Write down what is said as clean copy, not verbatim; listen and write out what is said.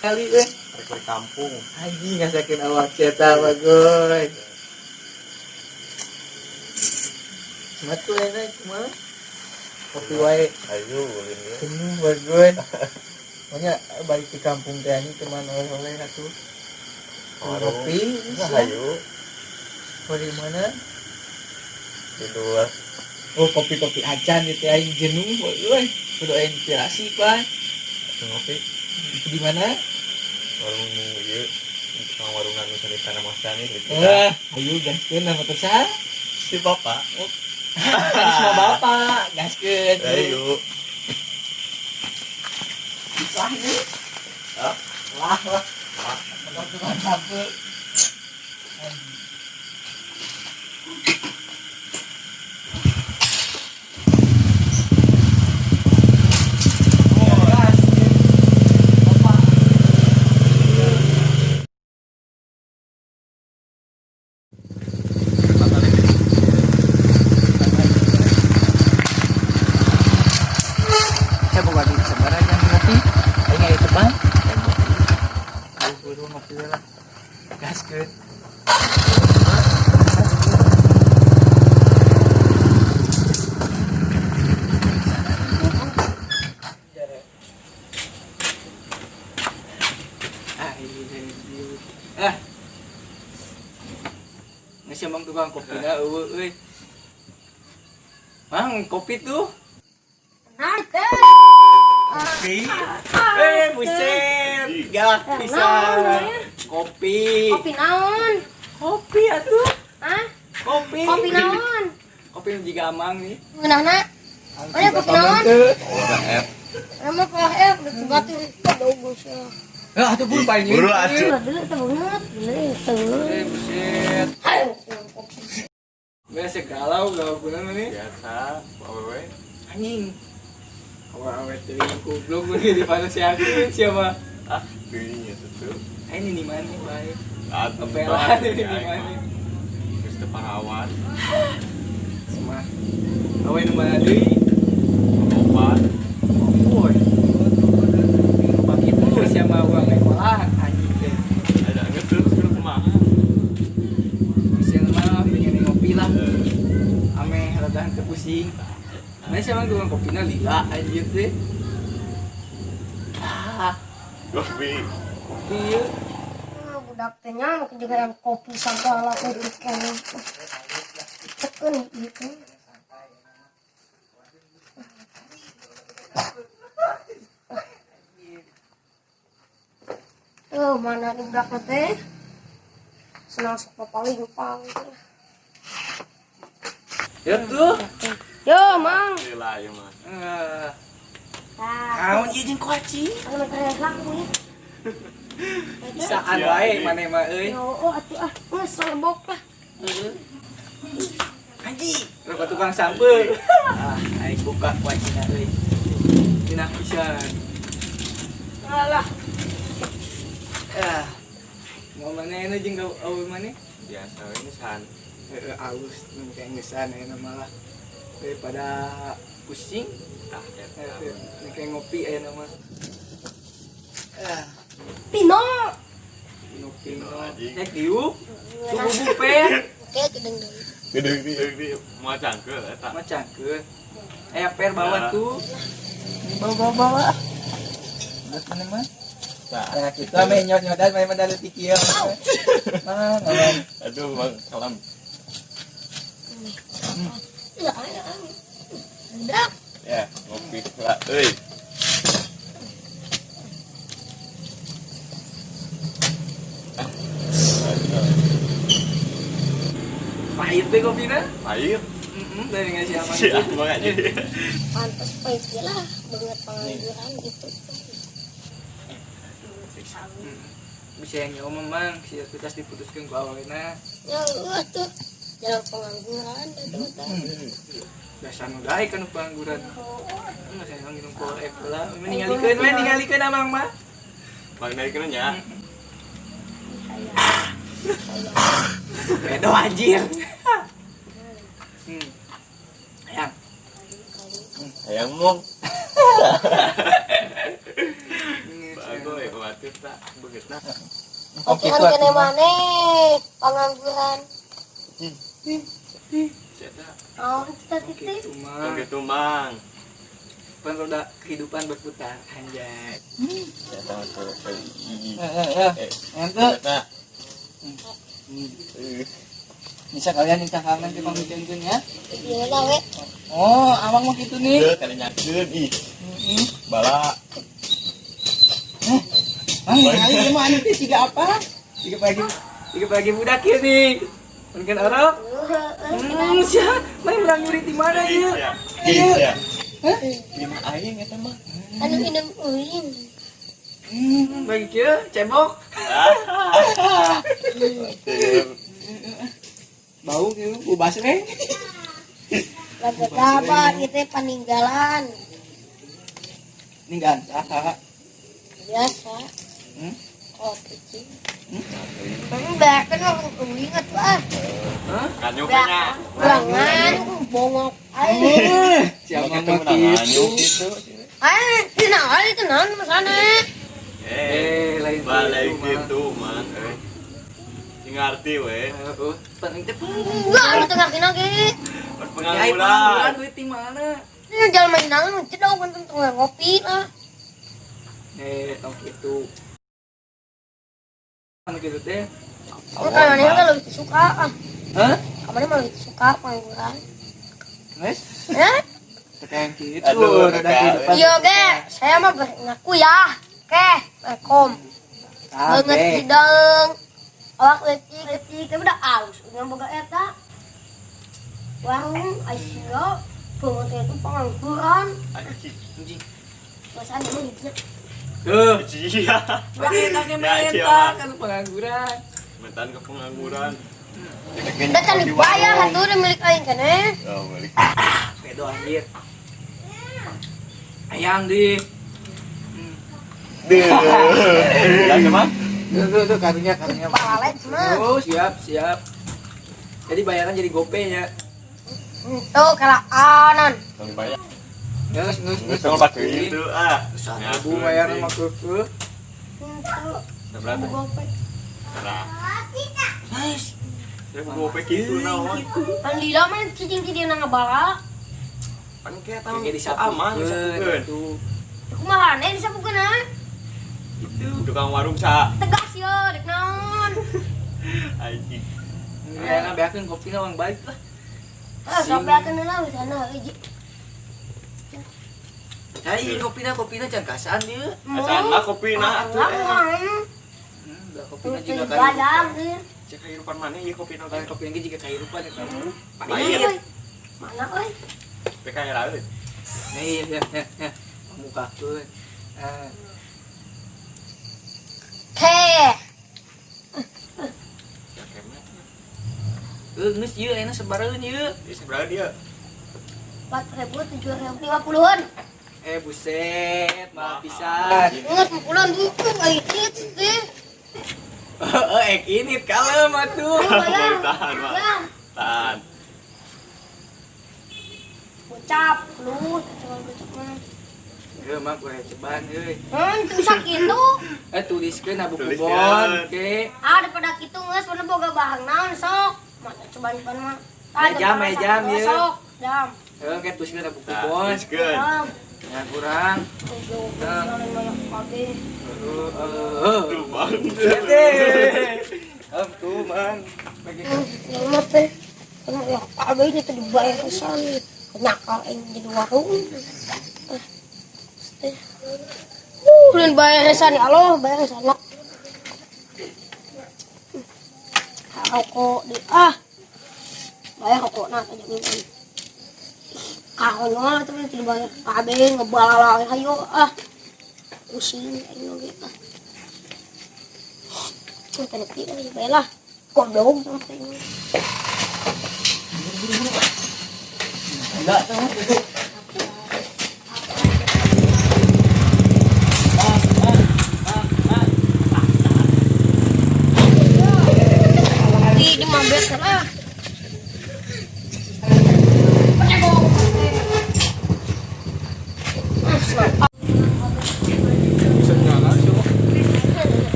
Kali eh. Rek kampung. Anjing ngasakeun awak cetak bagoy. Matu enak kumaha? Kopi wae. Ayo ulin ge. Penuh bagoy. Pokoknya balik ke kampung teh anjing teman oleh-oleh atuh. Warung. Kopi, Nah, ayo Kopi mana? tidur. Oh, kopi-kopi acan itu aing jenuh bagoy. Kudu aya inspirasi, Pak. Ngopi Di mana? warung nu ieu tukang warungan nu sarita masani gitu. Wah, ayo gaskeun nama teh saha? Si bapak. Kan semua bapak, gaskeun. Ayo. Lah ini. Hah? Lah lah. Tukang tukang sapu. Saya buka di sebarang yang ngopi. Aing aya tebang. Ayo buru ngopi we lah. Gaskeun. Ah, ini. Ah. Nggak emang tukang kopi dah, eueuh euy. Mang, kopi tuh. Kopi. Eh, buset. Galak pisan. Kopi. Kopi naon? Kopi atuh. Hah? Kopi. Kopi naon? Kopi juga amang nih. Ngeunahna? Oh ya, kopi naon? F. Emang kalau eh batu bagus ya. Ah, atuh buru paling Buru atuh. Dulu teh banget, dulu teh. Eh, buset. Ayo kopi. Biasa galau galau guna nih. Biasa, awewe. Anjing. Awewe teuing goblok nih di pada siakeun siapa? Ah, teuing eta tuh. Aing ini mana bae. Atuh Kepelan ini mana? Geus teu parawan. Semah. Awe nu mana deui? Obat. Woi. Pagi tuh siapa urang ngekolahan anjing teh. Ada geus terus terus kumaha? Bisa mah pengen ngopi lah. Ame rada henteu pusing. Mana sih emang tukang kopina lila anjir teh. Ah, Kopi. kopi ieu. Ah, budak teh nya make juga yang kopi segala kopi kene. Cekeun ieu teh. Tuh, mana nih budak teh? Senang sok paling pang. Ya tuh. Yo, Mang. Lila ieu mah. Eh, Nah, naon ieu jeung kuaci? anu mah keren laku ya. Bisaan wae maneh mah euy. Yo, oh atuh ah, geus lebok lah. Anjing, rokok tukang sampeu. Ah, aing buka kuacina euy. Dina pisan. Alah, Ah. Mau mana ini jeung awewe maneh? Biasa we san. Heeh, alus nu kayak ngeusan ayeuna malah daripada pusing Tah eta. nu kayak ngopi ayeuna mah. Ah, Pino. pino pino. Anjing. Nek diuk. Subuh per. Oke, gedeng deui. Gede gede gede moal cangkeul eta. Mah cangkeul. Aya per bawa tuh. Bawa bawa bawa. Geus mana mah? Tah. Nah, kita mah nyot-nyotan mah mah leutik ieu. Ah, ngomong. Aduh, Bang, salam. Ya, ayo, ayo. Budak. Ya, ngopi lah euy. Pahit teh kopina. Pahit. Heeh, dari ngasih aman. Si abang aja. Pantes pahit lah, banget pengangguran gitu. Bisa. Bisa yang nyawa memang si tas diputuskan ku awalna. Ya tuh jalan pengangguran eta mah teh. Biasa nu daek kan pengangguran. Saya emang minum korek lah. Meningalikeun we ningalikeun amang mah. Bang naikkeun nya. Bedo anjir. Hayang. Hayang mong. Bagoy batur tak beungeutna. Oke kan kene maneh pengangguran. Oh, kita titik. Gitu mah. Gitu mang. Pan roda kehidupan berputar anjay. Ente. Bisa kalian minta kangen ke panggilan ya? Iya lah we. Oh, awang mah gitu nih. Kali nyakeun ih. Bala. Mang, kali mah anu teh siga apa? Tiga pagi budak ieu nih. Mungkin orok. Sia, main menang nyuri di mana ieu? Iya. Hah? Lima aing eta mah. Anu minum urin. Bagi kieu cebok. Bau kieu ku basreng. Lagu apa itu peninggalan. Ninggalan saha? Biasa. Oh, kecil. Enggak, kan orang ingat ah. Hah? Nganyuk nya. Kurangan, bongok. Ayo. Siapa mah kitu? Ayo, tenang, ayo tenang masana. Lain balik gitu mang. Sing ngarti we. Heeh, penting teh. Enggak, lu tengah kena ge. Pengangguran. Duit di mana? Ini jalan mainan, cedok kan tengah ngopi lah. Tong kitu. Anu kitu teh. Kan mana kan lebih suka ah. Hah? Kamu mah lebih suka pengangguran. Wes? Hah? Tekan gitu. Aduh, roda kehidupan. Iya, ge. Saya mah ngaku ya. Oke, Assalamualaikum. Banget hidung. Awak letik-letik, tapi udah aus. Udah boga eta. Warung Aisyah, banget itu pengangguran. Anjing. Masa ini hidupnya. Tuh. Iya. Bagi tak menta kan pengangguran. Mentan ke pengangguran. Udah can dibayar atuh udah milik aing keneh. Oh, balik. Bedo anjir. Ayang di. Duh. Ya, mah. Tuh karunya. Palet mah. Oh, siap, siap. Jadi bayaran jadi GoPay ya. Tuh kelaanan. Bayar. Geus, geus, Geus tong pakai itu ah. Seribu bayar sama keke. Berapa? GoPay. Nah, Nice. seribu GoPay gitu naon. Pan lila mah cicing ti dia ngabala. Pan kayak tahu Kayak disapukeun aman disapukeun. tuh. Kumaha ane disapukeun ah? Itu. Tukang warung sa. Tegas yo, dek naon. Anjing. Ya, beakeun kopina uang balik lah. Ah, sok beakeun heula sana hiji. Ai, kopina can kasaan dieu. Asaan mah kopina atuh. Udah kopina juga Gadang. Cek kehidupan mana ieu kopina Kalau teh. kopina ge juga kehidupan eta. Pahit. Mana euy? PK raeut. Nih, ya, ya, ya. Mukakeun. Ah, Teh. geus ieu ayeuna sabareun ieu. Ieu sabaraha dia? 4.000, 7.050-an. Buset, maaf pisan. Ingat 50-an buku kali itu teh. Heeh, ini kalem atuh. Bayar. Tahan, Pak. Ya. Tahan. Gocap, lu, coba gocap mah. Heuh, mah kurang ceban euy. Bisa kitu. Tuliskeun na buku Tuliskeun. bon, ke. Ah, daripada kitu geus mana boga bahang naon sok. Mata coba-coba mah. Ah, Jam, jam, ya. ya. Sok, jam. Heuh, ke tuliskeun na buku Nah, bon. tuliskeun. Jam. Ya kurang. Heeh. Tuh, Bang. Om tuh, Mang. Bagi Lama teh. Kan ya kabeh ini teh dibayar pisan. Nyakal aing jadi warung. Teh. Belum bayar pisan ya Allah, bayar pisan. Rokok di ah. Bayar rokok nah jaminan. Kahonyol teh teu dibayar kabeh ngebalala hayo ah. Pusing aing oge ah. Teu nepi euy, bae lah. Goblok sampai. Enggak tahu.